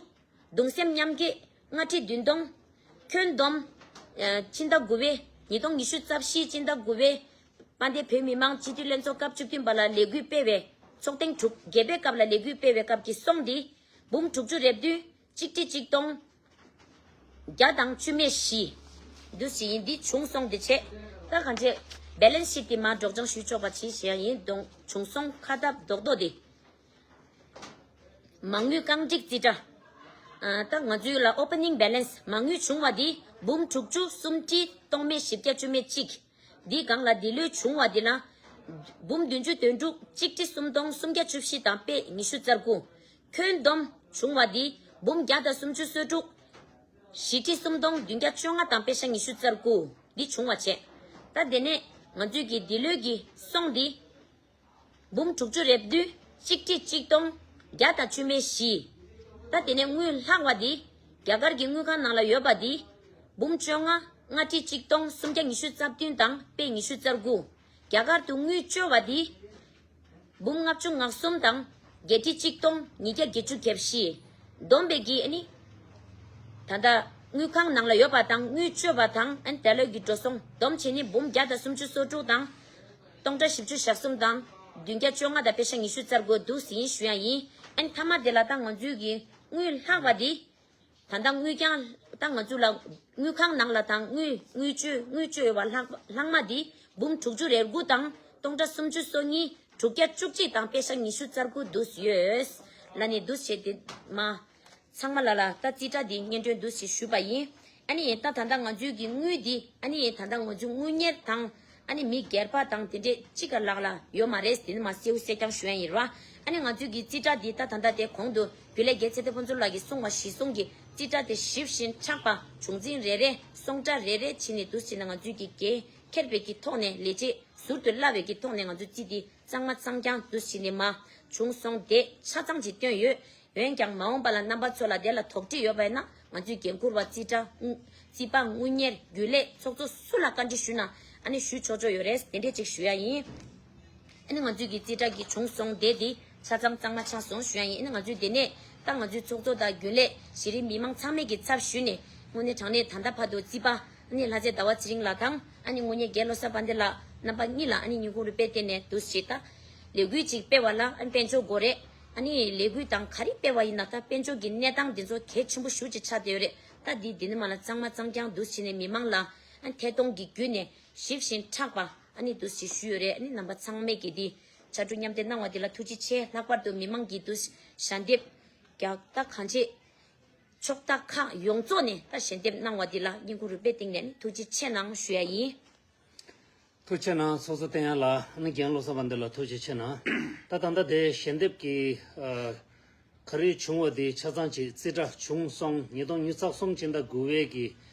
གདུང་སེམས་མཉམ་སྐྱེད་ལྔ་ཁྲི་བདུན་སྟོང་། ཁྱོན་བསྡོམས། ཨ་ཕྱི་ཟླ་དགུ་པའི་ཉིས་སྟོང་ཉི་ཤུ་རྩ་བཞི་ཕྱི་ཟླ་དགུ་པའི་དཔལ་ལྡན་བོད་མི་མང་སྤྱི་འཐུས་ལྷན་ཚོགས་སྐབས་བཅུ་བདུན་པ་ལ་ལས་འགུལ་སྤེལ་བའི་ཚོགས་ཐེངས་དྲུག་བརྒྱད་པའི་སྐབས་ལ་ལས་འགུལ་སྤེལ་བའི་སྐབས་ཀྱི་སོང་འདི་འབུམ་དྲུག་ཅུ་རེ་བདུན་གཅིག་ཁྲི་གཅིག་སྟོང་བརྒྱ་དང་བཅུ་མེད་བཞི། འདུ་ཞིག་ཡིན་འདི་བྱུང་སོང་འདི་བྱས། ད་གང་བྱས་བེ་ལན་སི་ཤིཊ་འདི་མར་སྒྲོག་སྦྱང་ཞུས་ཆོག་པ་ཇི་བཞིན་ཡིན་གདོང་བྱུང་སོང་ཁ་བཏབ་རྡོག་རྡོག་འདི། མ་དངུལ་རྐང་སྒྲིག་རྩིས་ཁྲ། ཨ་ད་ང་ཚོའི་ལ་ཨོ་པ་ནིང་བེ་ལན་སི་མ་དངུལ་བྱུང་བ་འདི་འབུམ་དྲུག་ཅུ་སུམ་ཁྲི་སྟོང་མེད་བཞི་བརྒྱ་བཅུ་མེད་གཅིག། འདིའི་སྒང་ལ་འདི་ལོའི་བྱུང་བ་འདི་ལ་འབུམ་བདུན་ཅུ་དོན་དྲུག་གཅིག་ཁྲི་སུམ་སྟོང་སུམ་བརྒྱ་བཅུ་བཞི་དང་པད་ཉི་ཤུ་རྩ་དགུ། ཁྱོན་བསྡོམས་བྱུང་བ་འདི་འབུམ་བརྒྱ་དང་སུམ་ཅུ་སོ་དྲུག། བཞི་ཁྲི་སུམ་སྟོང་བདུན་བརྒྱ་བཅོ་ལྔ་དང་པེ་ཤ་ཉི་ཤུ་རྩ་དགུ་འདི་བྱུང་བ་བྱས། ད་དེ་ནས་ང་ཚོའི་གི་འདི་ལོའི་གི་སོང་འདི་ འབུམ་དྲུག་ཅུ་རེ་བདུན་གཅིག་ཁྲི་གཅིག་སྟོང་བརྒྱ་དང་བཅུ་མེད་བཞི། ད་དེ་ནས་དངུལ་ལྷག་པ་འདི་རྒྱ་གར་གྱི་དངུལ་ཁང་ནང་ལ་ཡོད་པ་འདི་འབུམ་བཅོ་ལྔ་ལྔ་ཁྲི་གཅིག་སྟོང་སུམ་བརྒྱ་ཉི་ཤུ་རྩ་བདུན་དང་པད་ཉི་ཤུ་རྩ་དགུ། རྒྱ་གར་དུ་དངུལ་བཅོལ་བ་འདི་འབུམ་ལྔ་བཅུ་ང་གསུམ་དང་བརྒྱད་ཁྲི་གཅིག་སྟོང་ཉིས་བརྒྱ་བརྒྱད་ཅུ་གྱ་བཞི། བསྡོམས་པས་ཀྱི་ཨ་ནི། ད་ལྟ་དངུལ་ཁང་ནང་ལ་ཡོད་པ་དང་དངུལ་བཅོལ་བ་དང་ཨ་ནི་དེ་ལོས་ཀྱི་འགྲོ་སོང་བསྡོམས་བྱས་ནི་འབུམ་བརྒྱ་དང་སུམ་ཅུ་སོ་དྲུག་དང་། སྟོང་ཕྲག་བཞི་བཅུ་ཞེ་གསུམ་དང་བདུན་བརྒྱ་བཅོ་ལྔ་དང་པད་ཤག་ཉི་ཤུ་རྩ་དགུ་འདུག་ཟིན་ཞུ་ཡ་ཡིན། ཨ་ནི་མཐའ་མ་དེ་ལ་ད་ང་ཚོའི་གི་དངུལ་ལྷག་པ་དེ། ད་ལྟ་དངུལ་རྐྱང་ད་ང་ཚོ་ལ་དངུལ་ཁང་ནང་ལ་དང་དངུལ་དངུལ་བཅོལ་དངུལ་བཅོལ་བ་ལྷག་ལྷག་མ་དེ་འབུམ་དྲུག་ཅུ་རེ་དགུ་དང་སྟོང་ཕྲག་སུམ་ཅུ་སོ་གཉིས་དྲུག་བརྒྱ་བཅུ་གཅིག་དང་པད་ཤག་ཉི་ཤུ་རྩ་དགུ་འདུག་ཡོད། ལ་ནི་འདུག་བྱས་དེ་མ། ཚང་མ་ལ་ལ་ད་རྩིས་ཁྲ་འདི་སྙན་སྒྲོན་འདུག་ཞེས་ཞུས་པ་ཡིན། ཨ་ནི་ད་ད་ལྟ་ང་ཚོའི་གི་དངུལ་འདི་ཨ་ནི་ད་ལྟ་ང་ཚོའི་དངུལ་གཉེར་དང་ཨ་ནི་མི་སྒེར་པ་དང་དེ་འདྲས་གཅིག་ག་ལག་ལ་ཡོད་མ་རེད། དེ་ནི་མ་གསལ་བོ་གསལ་རྐྱང་ཞུ་ཡ་ཡིན་ར། ཨ་ནི་ང་ཚོའི་གི་རྩིས་ཁྲ་འདི་ད་ད་ལྟ་དེ་གོང་དུ་རྒྱུན་ལས་རྒྱལ་ཚེ་བརྟན་ཕུན་ཚོགས་ལགས་ཀྱིས་གསུངས་པ་གཞིར་བཟུང་གི་རྩིས་ཁྲ་དེ་ཞིབ་ཞིང་མཁྲེགས་པ་བྱུང་འཛིན་རེ་རེ་སོང་ཁྲ་རེ་རེ་བྱས་ནས་འདུག་བྱས་ན་ང་ཚོའི་གི་འགན་འཁྱེར་བའི་གི་ཐོག་ནས་ལས་བྱེད་ཟུར་དུ་གླ་བའི་གི་ཐོག་ནས་ང་ཚོའི་རྩིས་འདི་གཙང་མ་གཙང་རྐྱང་འདུག་བྱས་ནས་མ་བྱུང་སོང་དེ་ཆ་ཚང་ཅིག་བཏོན་ཡོད། འོན་ཀྱང་མ་འོངས་པ་ལ་རྣམ་པ་ཚོ་ལ་དེ་ལ་དོགས་འདྲི་ཡོད་པ་ཡིན་ན་ང་ཚོའི་འགན་འཁུར་བ་རྩིས་ཁྲ་དངུལ་རྩིས་པ་དངུལ་གཉེར་རྒྱུན་ལས་ཚོགས་གཙོ་སུ་ལ་བཀའ་འདྲི་ཞུ་ན་ཨ་ནི་ཞུ་ཆོག་ཆོག་ཡོད་རེད། དེ་འདྲས་ཅིག་ཞུ་ཡ་ཡིན། ཨ་ནི་ང་ཚོའི་གི་རྩིས་ཁྲ་གི་བྱུང་སོང་དེ་དེ་ཆ་ཚང་གཙང་མ་ཆགས་སོང་ཞུ་ཡ་ཡིན། ཨ་ནི་ང་ཚོའི་དེ་ནས་ད་ང་ཚོའི་ཚོགས་གཙོ་དང་རྒྱུན་ལས་གཞི་རིམ་མི་མང་ཚང་མས་ཀྱི་ཚབ་ཞུས་ནས་དངོས་གནས་དྲང་གནས་ད་ལྟ་བར་དུ་རྩིས་པ་ཨ་ནི་ལྷ་རྩེ་ཟླ་བ་ཚེ་རིང་ལགས་དང་ཨ་ནི་དངོས་གནས་རྒན་བློ་བཟང་དཔལ་ལྡན་ལགས་རྣམ་པ་གཉིས་ལ་ཨ་ནི་སྙིང་ཁུང་རུས་པས་བརྟེན་ནས་འདུག་ཞེས་ད་ལས་འགུལ་ཅིག་སྤེལ་བ་ལ་ཨ་ནི་དཔལ་འབྱོར་དགོས་རེད། ཨ་ནི་ལས་འགུལ་དང་ག་རེ་སྤེལ་བ་ཡིན་ན་ད་དཔལ་འབྱོར་གྱི་གནས་སྟངས་འདི་ཚོ་གལ་ཆེན་པོ་ཞེ་པོ་ཅིག་ཆགས་བསྡད་ཡོད་རེད། ད་འདི་འདི་ནི་མ་ལ་གཙང་མ་གཙང་རྐྱང་འདུག་བྱས་ནས་མི་མང་ལ་ཨ་ནི་ཐད་གཏོང་གི་བརྒྱུད་ནས་ཞིབ་ཞིང་མཁྲེགས་པ་ཨ་ནི་འདུག་ཞེས་ཞུས་ཡོད་རེད། ཨ་ནི་རྣམ་པ་ཚང་མས་ཀྱིས་འདི་ཕྱར་གྲུ་མཉམ་འདེགས་གནང་བ་འདི་ལ་ཐུགས་རྗེ་ཆེ། ལྷག་པར་དུ་མི་མང་གིས་འདུག་ཞལ་འདེབས་རྒྱག་ད་གང་ཆེ་ཕྱོགས་མཐའ་ཁག་ཡོངས་རྫོགས་ནས་ད་ཞལ་འདེབས་གནང་བ་འདི་ལ་སྙིང་ཁུང་རུས་པའི་གཏིང་ནས་ནི་ཐུགས་རྗེ་ཆེ་གནང་ཞུ་ཡ་ཡིན། ཐུགས་རྗེ་གནང་། ཚོགས་གཙོ་བསྟན་ཡར་ལགས། ཨ་ནི་རྒན་བློ་བཟང་དཔལ་ལྡན་ལགས་ཐུགས་རྗེ་ཆེ་གནང་། ད་ད་ལྟ་དེ་ཞལ་འདེབས་ཀྱི་ཨ་ག་རེ་བྱུང་བ་དེ་ཆ་ཚང་ཅིག་རྩིས་ཁྲ་བྱུང་སོང་། ཉིས་སྟོང་ཉི་ཤུ་རྩ་གསུམ་ཕྱི་ཟླ་དགུ་པའི་གི་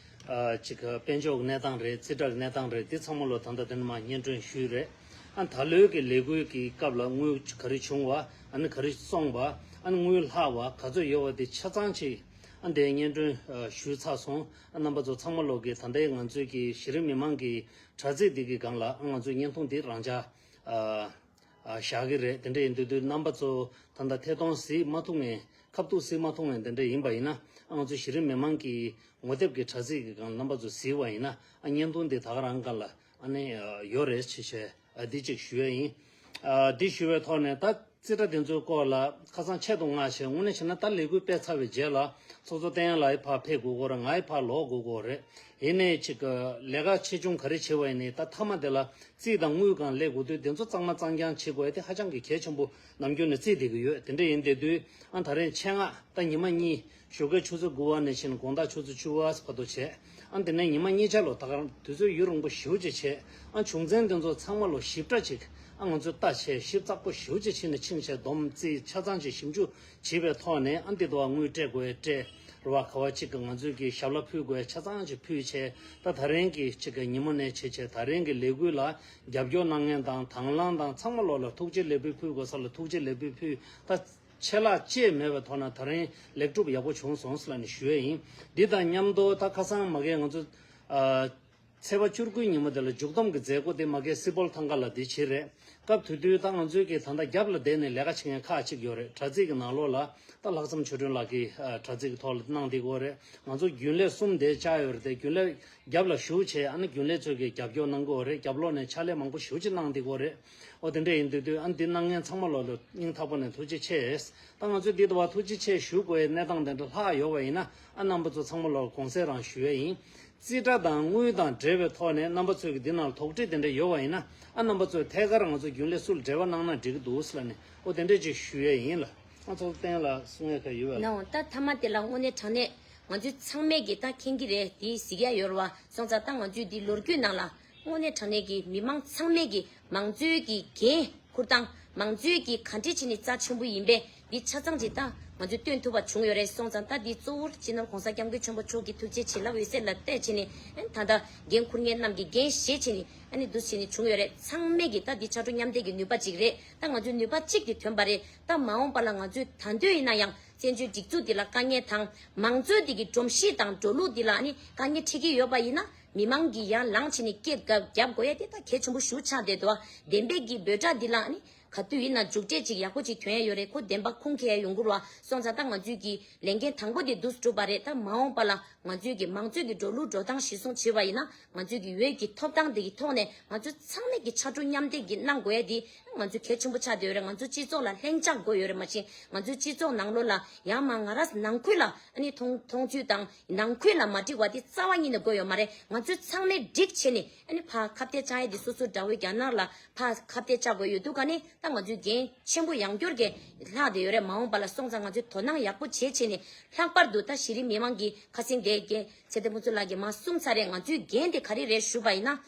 ཨ་ཅིག་དཔལ་འབྱོར་གྱི་གནས་སྟངས་རེད། རྩིས་ཁྲ་གི་གནས་སྟངས་རེད། དེ་ཚང་མ་ལོ་ད་ལྟ་དེ་ནས་མར་སྙན་སྒྲོན་ཞུས་རེད། ཨ་ད་ལོའི་གི་ལས་འགུལ་གྱི་སྐབས་ལ་དངུལ་ག་རེ་བྱུང་བ། ཨ་ནི་ག་རེ་སོང་བ། ཨ་ནི་དངུལ་ལྷག་པ་ག་ཚོད་ཡོད་པ་དེ་ཆ་ཚང་ཅིག་ཨ་འདི་སྙན་སྒྲོན་ཨ་ཞུས་ཚར་སོང་། ཨ་རྣམ་པ་ཚོ་ཚང་མ་ལོག་གིས་ད་ལྟའི་ང་ཚོའི་གི་གཞི་རིམ་མི་མང་གི་དྲ་ཚིགས་འདི་གི་སྒང་ལ་ཨ་ང་ཚོའི་བརྙན་ཐུང་འདི་རང་འཇགས་ཨ་ཨ་བཞག་གི་རེད། དེ་འདྲ་ཡིན་དུས་དུས་རྣམ་པ་ཚོ་ད་ལྟ་ཐད་གཏོང་གཟིགས་མ་ཐུབ་མཁན། ཁ་ཐུག་གཟིགས་མ་ཐུབ་མཁན་དེ་འདྲ་ཡིན་པ་ཡིན་ན་ཨ་ང་ཚོའི་གཞི་རིམ་མི་མང་གི་ངོ་དེབ་ཀྱི་དྲ་ཚིགས་ཀྱི་སྒང་རྣམ་པ་ཚོ་གཟིགས་པ་ཡིན་ན་ཨ་བརྙན་ཐུང་འདི་ད་ག་རང་སྒང་ལ་ཨ་ནི་ཨ་ཡོད་རེད། ཅེས་བྱས་ཨ་འདི་གཅིག་ཞུ་ཡ་ཡིན། ཨ་འདི་ཞུ་བའི་ཐོག་ནས་ད། རྩིས་ཁྲ་དེ་ཚོའི་སྐོར་ལ་ཁ་སང་ཆེད་དུ་མངགས་བྱས། དངོས་གནས་བྱས་ན་ད་ལས་འགུལ་སྤེལ་ཚར་བའི་རྗེས་ལ་ཚོགས་གཙོ་བསྟན་ཡར་ལགས་ཕར་ཕེབས་དགོས་ཀྱི་རེད། ང་ཡི་ཕར་ལོག་དགོས་ཀྱི་རེད། ཡིན་ནའི་ཅིག་ལས་ཀ་ཆེ་ཆུང་ག་རེ་བྱེད་པ་ཡིན་ནའི་ད་མཐའ་མ་དེ་ལ་རྩིས་དང་དངུལ་སྒང་སླེབས་དགོས་དུས་དེ་ཚོ་གཙང་མ་གཙང་རྐྱང་བྱེད་དགོས་ཡ་དེ་ཧ་ཅང་གི་གལ་ཆེན་པོ་ནམ་རྒྱུན་ནས་བརྩིས་བསྡད་ཀྱི་ཡོད། དེ་འདྲ་ཡིན་བསྡད་དུས་ཨ་ད་རེས་ཆེད་མངགས་ད་ཉི་མ་གཉིས། ཞོགས་ཀའི་ཆུ་ཚོད་དགུ་པ་ནས་ཕྱིན་དགོང་དག་ཆུ་ཚོད་བཅུ་པ་བར་དུ་བྱས། ཨ་དེ་ནས་ཉི་མ་གཉིས་ཆ་ལོ་ད་གར་དུས་ཚོད་ཡུན་རིང་པོ་ཞེ་པོ་ཅིག་བྱས། ཨ་བྱུང་ཚན་དེ་ཚོ་ཚང་མ་ལོ་ཞིབ་ཕྲ་ཅིག་ཨ་ང་ཚོས་ལྟ་བྱས། ཞིབ་ཚགས་པོ་ཞེ་པོ་ཅིག་བྱས་ནས་ཕྱིན་བྱས་སྡོམ་རྩིས་ཆ་ཚང་ཅིག་ཞིབ་འཇུག་བྱས་པའི་ཐོག་ནས་ཨ་འདི་དུ་བ་དངུལ་སྤྲད་དགོས་སྤྲད་རུ་བ་ག་བ་ཅིག་གི་ང་ཚོས་ཀྱི་ཞབས་ལ་ཕུལ་དགོས་ཆ་ཚང་ཅིག་ཕུལ་བྱས། ད་ད་རིང་གི་ཅིག་གི་ཉིན་མོ་ནས་བྱས་བྱས་ད་རིང་གི་ལས་འགུལ་ལ་རྒྱབ་སྐྱོར་གནང་མཁན་དང་དང་བླངས་དང་ཚང་མ་ལོ་ལ་ཐུགས་རྗེ་ལེགས་འབུལ་ཕུལ་དགོས་ས་ལ་ཐུགས་རྗེ་ལེགས་འབུལ་ཕུལ། ད། ཆད་ལྷག་ཅི་ཡང་མེད་པའི་ཐོག་ནས་ད་རིང་ལེགས་གྲུབ་ཡག་པོ་བྱུང་སོང་ཟེར་ལབ་ནས་ཞུ་ཡས་ཡིན། འདི་དང་མཉམ་དུ་ད་ཁ་སང་མ་གིར་ང་ཚོ་ཨ་ཚེས་པ་བཅུ་དགུའི་ཉིན་མོ་དེ་ལ་མཇུག་བསྡོམས་ཀྱི་མཛད་སྒོ་དེ་མ་གིར་སི་པོལ་ཐང་ག་ལ་འདི་བྱས་རེད། སྐབས་དེ་དུས་ད་ང་ཚོའི་གི་ད་ལྟ་རྒྱབ་ལ་བསྡད་ནས་ལས་ཀ་བྱེད་མཁན་ཁག་ཅིག་ཡོད་རེད། དྲ་ཚིགས་ཀྱི་ནང་ལོགས་ལ་ད་ལྷག་བསམ་ཆོས་སྒྲོན་ལགས་ཀྱིས་ཨ་དྲ་ཚིགས་ཀྱི་ཐོག་ལ་གནང་བསྡད་ཀྱི་ཡོད་རེད། ང་ཚོ་རྒྱུན་ལས་གསུམ་དེ་བཅར་ཡོད་རེད་དེ། རྒྱུན་ལས་རྒྱབ་ལ་བཞུགས་བྱས་ཨ་ནི་རྒྱུན་ལས་ཚོས་ཀྱི་རྒྱབ་སྐྱོར་གནང་གི་ཡོད་རེད། རྒྱབ་ལོགས་ནས་ཕྱག་ལས་མང་པོ་ཞེ་པོ་ཅིག་གནང་བསྡད་ཀྱི་ཡོད་རེད། ཨོ་དེ་འདྲ་ཡིན་དུས་དུས་ཨ་འདི་གནང་མཁན་ཚང་མ་ལོ་ལ་སྙིང་ཐག་པ་ནས་ཐུགས་རྗེ་ཆེ། ད་ང་ཚོས་འདི་ལྟ་བ་ཐུགས་རྗེ་ཆེ་ཞུ་དགོས་ཡའི་གནས་སྟངས་དེ་འདྲ་ལྷག་ཡོད་པ་ཡིན་ན་ཨ་རྣམ་པ་ཚོ་ཚང་མ་ལོ་ལ་དགོངས་སེལ་རང་ཞུ་ཡས་ཡིན། རྩིས་ཁྲ་དང་དངུལ་དང་འབྲེལ་བའི་ཐོག་ནས་རྣམ་པ་ཚོས་ཀྱི་འདི་ནང་ལ་དོགས་འདྲི་དེ་འདྲ་ཡོད་པ་ཡིན་ན་ཨ་རྣམ་པ་ཚོས་ཐད་ཀར་ང་ཚོ་རྒྱུན་ལས་སུ་ལ་འབྲེལ་བ་གནང་ན་འགྲིག་གི་འདུག་ཟེར་ལབ་ནས་ཨོ་དེ་འདྲ་ཅིག་ཞུ་ཡས་ཡིན་ལ། ང་ཚོ་བསྟན་ལ་གསུང་ཡས་ཁ་ཡོད་པ་ལ། ནའོ་ད་མཐའ་མ་དེ་ལ་དངོས་གནས་དྲང་གནས་ང་ཚོས་ཚང་མས་ཀྱི་ད་མཁྱེན་གྱི་རེད། དེ་གཟིགས་ཡ་ཡོད་རེད་བ། སོང་ཙང་ད་ང་ཚོས་འདི་ལོ་རྒྱུས་ནང་ལ། དངོས་གནས་དྲང་གནས་ཀྱི་མི་མང་ཚང་མས་ཀྱི་མང་གཙོའི་ཀྱི་འགན་འཁུར་སྟངས། མང་གཙོའི་ཀྱི་ག་འདྲ་བྱས་ནས་རྩ་ཆེན་པོ་ཡིན་པས་འདི་ཆ་ཚང་ཅིག་ད་ ང་ཚོས་སྟོན་ཐུབ་པ་བྱུང་ཡོད་རེད། སོང་ཙང་ད་འདི་གཙོ་བོར་སྤྱི་ནོར་༸གོང་ས་༸སྐྱབས་མགོན་ཆེན་པོ་མཆོག་གི་ཐུགས་རྗེ་བྱིན་རླབས་འོད་ཟེར་ལ་བརྟེན་བྱས་ནས་ཨ་ནི་ད་ལྟ་འགན་འཁུར་མཁན་རྣམས་ཀྱིས་འགན་བཞེས་བྱས་ནས་ཨ་ནི་འདུག་བྱས་ནས་བྱུང་ཡོད་རེད། ཚང་མས་ཀྱིས་ད་འདི་ཕྱར་གྲུ་མཉམ་འདེགས་ཀྱི་ནུས་པ་ཅིག་རེད། ད་ང་ཚོའི་ནུས་པ་གཅིག་དེ་ཐོན་པ་རེད། ད་མ་འོངས་པ་ལ་ང་ཚོས་ད་འདོད་ཡིན་ན་ཡང་བཙན་བྱོལ་སྒྲིག་འཛུགས་འདི་ལ་དཀའ་ངལ་དང་མང་གཙོའི་འདི་གི་སྒྲོམ་གཞི་དང་འགྲོ་ལུགས་འདི་ལ་ཨ་ནི་དཀའ་ངལ་འཕྲད་ཀྱི་ཡོད་པ་ཡིན་ན། མི་མང་གིས་ཡར་ལངས་བྱས་ནས་སྐད་རྒྱབ་དགོས་ཡ་དེ་ད་གལ་ཆེན་པོ་ཞེ་པོ་ཆགས་བསྡད་འདུག་བདེན་པའི་གི་འབོད་སྒྲ་འདི་ལ་ཨ་ནི་ག་དུས་ཡིན་ན་མཇུག་འབྲས་ཅིག་ཡག་པོ་ཅིག་ཐོན་ཡ་ཡོད་རེད། ཁོ་བདེན་པ་ཁུངས་འཁྱོལ་ཡ་ཡོང་གི་རེད་བ། སོང་ཙང་ད་ང་ཚོའི་གི་ལས་འགན་དང་པོ་དེ་འདུག་སེ་གྲུབ་པ་རེད། ད་མ་འོངས་པ་ལ་ང་ཚོའི་གི་མང་གཙོའི་གི་འགྲོ་ལུགས་འགྲོ་སྟངས་གཞིར་བཟུང་བྱས་པ་ཡིན་ན། ང་ཚོའི་གི་འོས་ཀྱི་ཐོབ་ཐང་དེ་གི་ཐོག་ནས་ང་ཚོ་ཚང་མས་གི་ཕྱར་གྲུ་མཉམ་འདེགས་གི་གནང་དགོས་ཡ་དེ་ང་ཚོ་གལ་ཆེན་པོ་ཆགས་བསྡད་ཡོད་རེད། ང་ཚོ་སྤྱི་ཚོགས་ལ་ལྷིང་འཇགས་དགོས་ཡོད་རེད། མ་གཞི་ང་ཚོའི་སྤྱི་ཚོགས་ནང་ལོགས་ལ་ཡང་མ་ང་རང་ནང་ཁུལ་ལ་ཨ་ནི་མཐོང་མཐོང་ཚུལ་དང་། ནང་ཁུལ་ལ་མ་འགྲིག་པ་དེ་རྩ་བ་ཉིད་ནས་དགོས་ཡོད་མ་རེད། ང་ཚོས་ཚང་མས་འགྲིག་བྱས་ནས་ཨ་ནི་ཕར་ཁ་གཏད་བཅག་ཡས་དེ་སོ་སོའི་དགྲ་བོའི་རྒྱ་ནག་ལ་ཕར་ཁ་གཏད་བཅག་དགོས་ཡོད་དུས་ག་ནས་ད་ང་ཚོའི་འགན་ཆེན་པོ་ཡང་བསྐྱར་གྱི་ལྷག་བསྡད་ཡོད་རེད། མ་འོངས་པ་ལ་སོང་ཙང་ང་ཚོས་དོ་སྣང་ཡག་པོ་བྱེད་བྱས་ནས། ལྷག་པར་དུ་ད་གཞི་རིམ་མི་མང་གི་ཁ་སེང་དེ་རྒན་ཚེ་བརྟན་ཕུན་ཚོགས་ལགས་ཀྱིས་མར་གསུངས་ཚར་རེད། ང་ཚོའི་འགན་དེ་ག་རེ་རེད་ཞུས་པ་ཡིན་ན།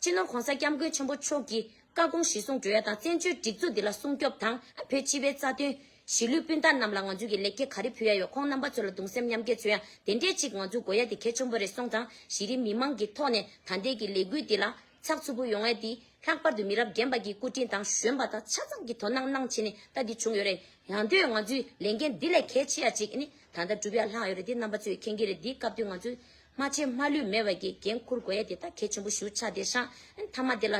སྤྱི་ནོར་༸གོང་ས་༸སྐྱབས་མགོན་ཆེན་པོ་མཆོག་གི་བཀའ་དགོངས་གཞིར་བཟུང་འགྲོ་ཡ་དང་། བཙན་བྱོལ་སྒྲིག་འཛུགས་འདི་ལ་སྲུང་སྐྱོབ་དང་། བོད་སྤྱི་པའི་རྩ་དོན། གཞིས་ལུས་སྤུན་ཟླ་རྣམས་ལ་ང་ཚོས་ཀྱི་ལེགས་སྐྱེས་ག་རེ་ཕུལ་ཡ་ཡོད། ཁོང་རྣམ་པ་ཚོ་ལ་གདུང་སེམས་མཉམ་སྐྱེད་མཚོན་ཡ་དེ་འདྲས་ཅིག་ང་ཚོས་དགོས་ཡ་དེ་གལ་ཆེན་པོ་རེད། སོང་ཙང་གཞི་རིམ་མི་མང་གི་ཐོག་ནས་ད་ལྟའི་གི་ལས་འགུལ་འདི་ལ་ཚགས་ཚུད་པོ་ཡོང་ཡ་དེ། ལྷག་པར་དུ་མི་རབས་རྒན་པ་གི་སྐུ་དྲིན་དང་གཞོན་པ་དང་ཆ་ཚང་གི་དོ་སྣང་གནང་བྱས་ནས་ད་འདི་བྱུང་ཡོད་རེད། ཡང་དུས་ང་ཚོའི་ལས་འགན་འདི་ལས་གལ་ཆེ་ཡ་ཅིག་ནི་ད་ལྟ་སྒྲུབ་ཡ་ལྷག་ཡོད་རེད། འདི་རྣམ་པ་ཚོས་མཁྱེན་གྱི་རེད། འདི་སྐབས་དུས་ང་ཚོས་མ་བྱེད་མ་ལུས་མེད་པ་གི་འགན་འཁུར་དགོས་ཡ་དེ་ད་གལ་ཆེན་པོ་ཞེ་པོ་ཆགས་བསྡད་ཤག་ཨ་ནི་མཐའ་མ་དེ་ལ་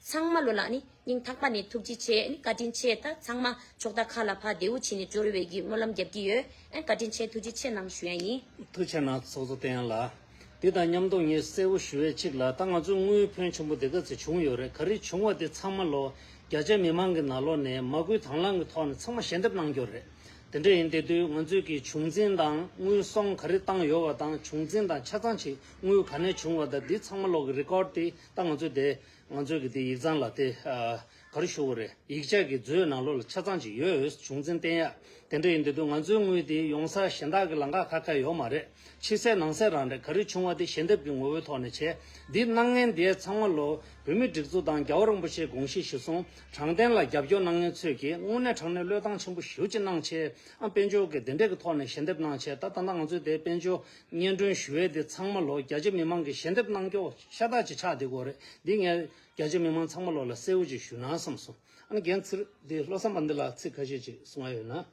ཚང་མ་ལོ་ལ་ནི་སྙིང་ཐག་པ་ནས་ཐུགས་རྗེ་ཆེ། ཨ་ནི་བཀའ་དྲིན་ཆེ། ད་ཚང་མ་ཕྱོགས་མཐའ་ཁག་ལ་ཕར་བདེ་པོ་བྱས་ནས་འབྱོར་བའི་གི་སྨོན་ལམ་རྒྱབ་ཀྱི་ཡོད། ཨ་ནི་བཀའ་དྲིན་ཆེ། ཐུགས་རྗེ་ཆེ་གནང་ཞུ་ཡ་ཡིན། ཐུགས་རྗེ་གནང་། ཚོགས་གཙོ་བསྟན་ཡར་ལགས། འདི་དང་མཉམ་དུ་ངས་གསལ་པོ་ཞུ་ཡས་གཅིག་ལ། ད་ང་ཚོའི་དངུལ་ཕོན་ཆེན་པོ་དེ་ག་ཚོད་བྱུང་ཡོད་རེད། ག་རེ་བྱུང་བ་དེ་ཚང་མ་ལོ་རྒྱ་ཆེ་མི་མང་གི་ནང་ལོགས་ནས་མ་བསྐུལ་དང་བླངས་ཀྱི་ཐོག་ནས་ཚང་མ་ཞལ་འདེབས་གནང་རྒྱུ་རེད། དེ་འདྲ་ཡིན་དེ་དུས་ང་ཚོས་ཀྱི་བྱུང་འཛིན་དང་དངུལ་སོང་ག་རེ་བཏང་ཡོད་པ་དང་། བྱུང་འཛིན་དང་ཆ་ཚང་ཅིག་དངུལ་ག་ནས་བྱུང་བ་དང་། འདི་ཚང་མ་ལོག་གི་རི་ཀོཌ་དེ་ད་ང་ཚོས་དེ་ང་ཚོས་ཀྱི་དེ་ཡིག་ཚང་ལ་དེ་ཨ་ག་རེ་ཞུ་དགོས་རེད། ཡིག་ཆ་གི་མཛོད་ནང་ལོགས་ལ་ཆ་ཚང་ཅིག་ཡོད། བྱུང་འཛིན་བསྟན་ཡ། དེ་འདྲ་ཡིན་དུས་དུས་ང་ཚོའི་དངུལ་དེ་ཡོང་ས་གཞན་དག་གི་ལམ་ཁ་ཁ་ཁ་ཡོད་མ་རེད། ཕྱི་གསལ་ནང་གསལ་རང་རེད། ག་རེ་བྱུང་བ་དེ་ཞལ་འདེབས་ཀྱི་ངོ་བོའི་ཐོག་ནས་བྱས། འདི་གནང་མཁན་དེ་ཚང་མ་ལོ་བོད་མིའི་སྒྲིག་འཛུགས་དང་རྒྱལ་བ་རིན་པོ་ཆེའི་དགོངས་གཞི་གཞིར་བཟུང་དྲང་བདེན་ལ་རྒྱབ་སྐྱོར་གནང་མཁན་ཚོས་ཀྱིས་དངོས་གནས་དྲང་གནས་བློས་བཏང་ཆེན་པོ་ཞེ་པོ་ཅིག་གནང་བྱས། ཨ་དཔལ་འབྱོར་གྱི་དེ་འདྲས་ཀྱི་ཐོག་ནས་ཞལ་འདེབས་གནང་བྱས། ད་ད་ལྟ་ང་ཚོས་དེ་དཔལ་འབྱོར་སྙན་སྒྲོན་ཞུ་ཡས་དེ་ཚང་མ་ལོ་རྒྱ་ཆེ་མི་མང་གིས་ཞལ་འདེབས་གནང་ཀྱོག་ཤ་སྟག་ཅིག་ཆགས་བསྡད་ཀྱི་ཡོད་རེད། འདི་ངས་རྒྱ་ཆེ་མི་མང་ཚང་མ་ལོ་ལ་གསལ་པོ་ཅིག་ཞུ་ན་བསམ་སོང་། ཨ་ནི་རྒན་ཚེ་རིང་འདི་བློ་བཟང་དཔལ་ལྡན་ལགས་ཚིག་ཁ་ཤས་ཅིག་གསུང་ཡ་ཡོད་ན།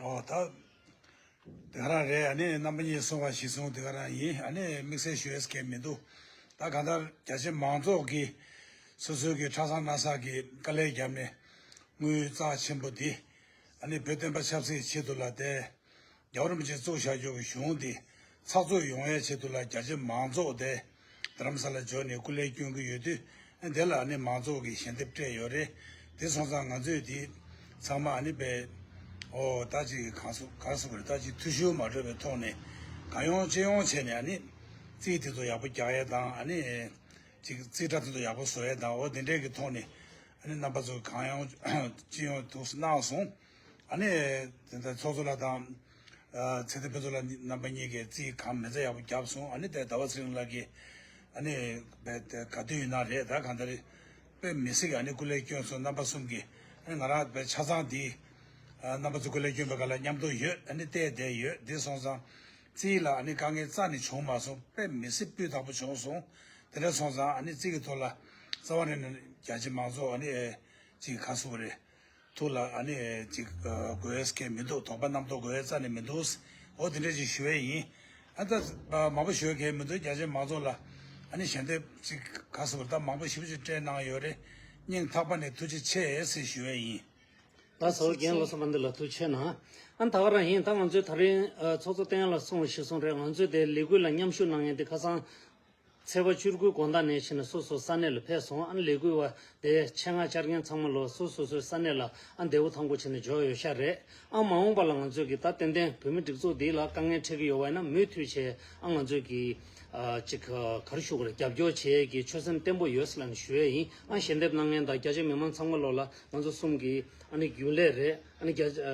ཨོ་ད། དེ་ག་རང་རེད། ཨ་ནི་རྣམ་པ་གཉིས་གསུངས་པ་གཞིར་བཟུང་དེ་ག་རང་ཡིན། ཨ་ནི་དམིགས་བསལ་ཞུ་ཡས་གང་མི་འདུག་ད་གང་ལྟར་རྒྱ་ཆེ་མང་ཚོགས་ཀྱིས་སོ་སོའི་གི་ཁྲ་ཚང་སྣ་ཚོགས་ཀྱི་དཀའ་ལས་བརྒྱབ་ནས་དངུལ་རྩ་ཆེན་པོ་འདི་ཨ་ནི་བོད་བསྟན་པ་ཆབ་སྲིད་ཆེད་དུ་ལ་དེ་རྒྱལ་བ་རིན་པོ་ཆེས་བཙུགས་བཞག་རྒྱུ་གི་གཞུང་འདི་ཚགས་ཚུད་ཡོང་ཡའི་ཆེད་དུ་ལ་རྒྱ་ཆེ་མང་ཚོགས་དེ་རྡ་རམ་ས་ལ་འབྱོར་ནས་སྐུ་ལས་སྐྱོན་གྱི་ཡོད་དུས། དེ་ལ་ཨ་ནི་མང་ཚོགས་ཀྱིས་ཞལ་འདེབས་སྤྲད་ཡོད་རེད། དེ་སོང་ཙང་ང་ཚོས་དེ་ཚང་མ་ཨ་ནི་པའི་ཨོ་ད་ཅིག་གང་སུ་གང་སུ་རེད། ད་ཅིག་འཐུས་ཤོར་མ་འགྲོ་བའི་ཐོག་ནས་གང་ཡོང་ཅི་ཡོང་བྱས་ནས་ཨ་ནི་རྩིས་དེ་ཚོ་ཡག་པོ་རྒྱག་ཡས་དང་། ཨ་ནི་ཅིག་རྩིས་ཁྲ་དེ་ཚོ་ཡག་པོ་བཟོ་ཡས་དང་། ཨོ་དེ་འདྲས་ཀྱི་ཐོག་ནས་ཨ་ནི་རྣམ་པ་ཚོ་གང་ཡོང་ཅི་ཡོང་འདུག་གནང་སོང་། ཨ་ནི་དེ་འདྲ་ཚོགས་གཙོ་ལགས་དང་། ཨ་ཚེ་བརྟན་ཕུན་ཚོགས་ལགས་རྣམ་པ་གཉིས་ཀྱིས་རྩིས་གང་མི་ཚེ་ཡག་པོ་བརྒྱབ་སོང་། ཨ་ནི་དེ་ཟླ་བ་ཚེ་རིང་ལགས་ཀྱིས་ཨ་ནི་བས་དེ་ག་དུས་ཡིན་ན་རེད། ད་གང་ལྟར་དཔེ་མི་སྲིད་ཀྱི་ཨ་ནི་སྐུ་ལས་སྐྱོན་སོང་། རྣམ་པ་གསུམ་གྱིས་ཨ་ནི་ང་རང་བས་ཆ་ཚང་འདི་ཨ་རྣམ་པ་ཚོ་སྐུ་ལས་སྐྱོན་པའི་སྒང་ལ་མཉམ་དུ་ཡོད། ཨ་ནི་བལྟས་བསྡད་ཡོད། འདི་སོང་ཙང་རྩིས་ལ་ཨ་ནི་དཀའ་ངལ་རྩ་ནས་བྱུང་མ་སོང་། དཔེ་མི་སྲིད་སྤུས་དག་པོ་བྱུང་སོང་། དེ་འདྲ་སོང་ཙང་ཨ་ནི་རྩིས་ཀྱི་ཐོག་ལ་རྩ་བ་ནས་རྒྱ་ཆེ་མང་ཚོགས་ཨ་ནི་ཨེ་ཅིག་ག་ཟེར་དགོས་རེད། ཐུགས་ལ་ཨ་ནི་ཅིག་དགོས་ཡས་གང་མི་འདུག་དོགས་པ་རྣམ་རྟོག་དགོས་ཡས་རྩ་ནས་མི་འདུག་འོ་དེ་འདྲ་ཅིག་ཞུ་ཡས་ཡིན། ཨ་ད་མང་པོ་ཞུ་ཡས་གང་མི་འདུག་རྒྱ་ཆེ་མང་ཚོགས་ལ་ཨ་ནི་ཞལ་འདེབས་ཅིག་ག་ཟེར་དགོས་རེད། ད་མང་པོ་ཞེ་པོ་ཅིག་སྤྲད་གནང་ཡོད་རེད། སྙིང་ཐག་པ་ནས་ཐུགས་རྗེ་ཆེ་ཟེར་ཞུ་ཡས་ཡིན། ལགས་སོ། རྒན་བློ་བཟང་དཔལ་ལྡན་ལགས་ཐུགས་རྗེ་ཆེ་གནང་། ཨ་ད་ག་རང་ཡིན། ད་ང་ཚོས་ད་རིང་ཨ་ཚོགས་གཙོ་བསྟན་ཡར་ལགས་གསུངས་པ་གཞིར་བཟུང་རེད། ང་ཚོས་དེ་ལས་འགུལ་ལ་མཉམ་ཞུགས་གནང་མཁན་དེ་ཁ་སང་ཚེས་པ་བཅུ་དགུའི་དགོང་དག་ནས་བྱས་ནས་སོ་སོ་ས་གནས་ལ་ཕེབས་སོང་། ཨ་ནི་ལས་འགུལ་བ་དེ་ཆེད་མངགས་བཅར་མཁན་ཚང་མ་ལོ་སོ་སོ་སོའི་ས་གནས་ལ་ཨ་བདེ་པོ་ཐང་པོ་བྱས་ནས་འབྱོར་ཡོད་ཤག་རེད། ཨ་མ་འོངས་པ་ལ་ང་ཚོས་ཀྱི་ད་ཏན་ཏན་བོད་མི་སྒྲིག་འཛུགས་འདི་ལ་དཀའ་ངལ་འཕྲད་ཀྱི་ཡོད་པ་ཡིན་ན་མུ་མཐུད་བྱས་ཨ་ང་ཚོས་ཀྱི་ཨ་ཅིག་ག་རེ་ཞུ་དགོས་རེད། རྒྱབ་སྐྱོར་བྱེད་ཀྱི་ཆོད་སེམས་བརྟན་པོ་ཡོད་ཟེར་ལབ་ནས་ཞུ་ཡས་ཡིན། ཨ་ཞལ་འདེབས་གནང་མཁན་དང་རྒྱ་ཆེ་མི་མང་ཚང་མ་ལོ་ལ་ང་ཚོ་གསུམ་གྱི་ཨ་ནི་རྒྱུན་ལས་རེད། ཨ་ནི་རྒྱ་ཨ་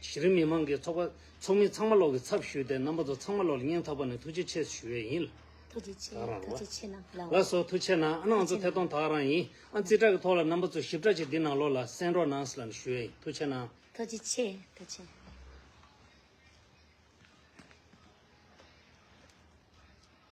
གཞི་རིམ་མི་མང་གི་ཚོགས་པ་ཚོགས་མི་ཚང་མ་ལོག་གི་ཚབ་ཞུས་ཏེ་རྣམ་པ་ཚོ་ཚང་མ་ལོག་ལ་སྙིང་ཐག་པ་ནས་ཐུགས་རྗེ་ཆེ་ཞུ་ཡས་ཡིན། ཐུགས་རྗེ་ཆེ། ཐུགས་རྗེ་ཆེ་གནང་། ལགས་སོ། ཐུགས་རྗེ་གནང་། ཨ་ནི་ང་ཚོ་ཐད་གཏོང་ད་ག་རང་ཡིན། ཨ་རྩིས་ཁྲ་གི་ཐོག་ལ་རྣམ་པ་ཚོ་ཞིབ་ཕྲ་ཅིག་འདི་ནང་ལོགས་ལ་གསན་རོགས་གནང་ཟེར་ལབ་ནས་ཞུ་ཡ་ཡིན། ཐུགས་རྗེ་གནང་། ཐུགས་རྗེ་ཆེ། ཐུགས་རྗེ་ཆེ།